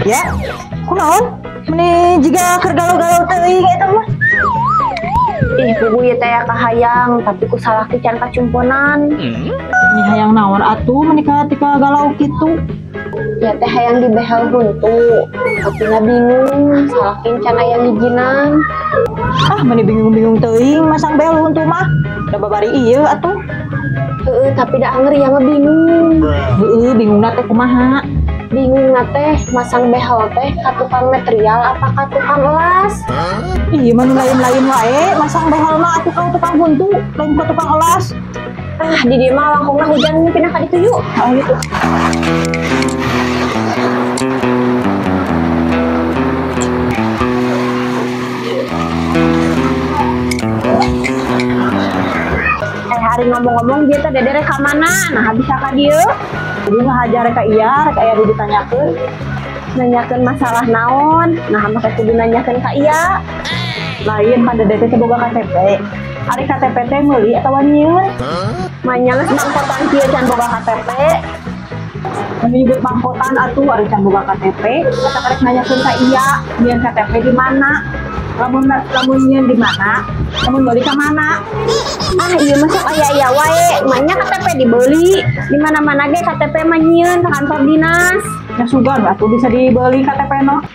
Ya, kunaon? Meni jiga keur galau-galau teuing eta mah. Ih, puguh ieu teh kahayang, tapi ku salaki can kacumponan. Ini hayang naon atuh meni tika galau kitu? Ya teh hayang dibehel huntu, tapi na bingung, salaki can aya ngijinan. Ah, meni bingung-bingung teuing masang behel huntu mah. Da babari ieu atuh. Heeh, tapi da anger ya mah bingung. Heeh, bingungna teh kumaha? Bingung teh masang behel teh ka tukang material apa ka tukang elas? Ih, mah nu lain-lain wae masang behel mah atuh ka tukang huntu, lain ka tukang elas. Ah, di dieu mah langkungna hujan pindah ka ditu yuk. Ah, gitu. Hari ngomong-ngomong dia teh dede rek ka mana? Nah, bisa ka dieu. Jadi ngahajar ka iya, rek aya ditanyakeun. Nanyakeun masalah naon? Nah, make kudu nanyakeun ka iya. Lain pan dede teh boga KTP. Ari KTP teh meuli atawa nyieun? Manya geus mangkotan kieu can boga KTP. Menyebut mangkotan atuh ari can boga KTP, kata karek nanyakeun ka iya, nyieun KTP di mana? Lamun lamun nyieun di mana? Lamun meuli ka mana? Ah, ieu mah sok aya-aya wae. Manya KTP dibeli. Di mana-mana ge KTP mah nyieun ka kantor dinas. Ya sugan atuh bisa dibeli KTP no.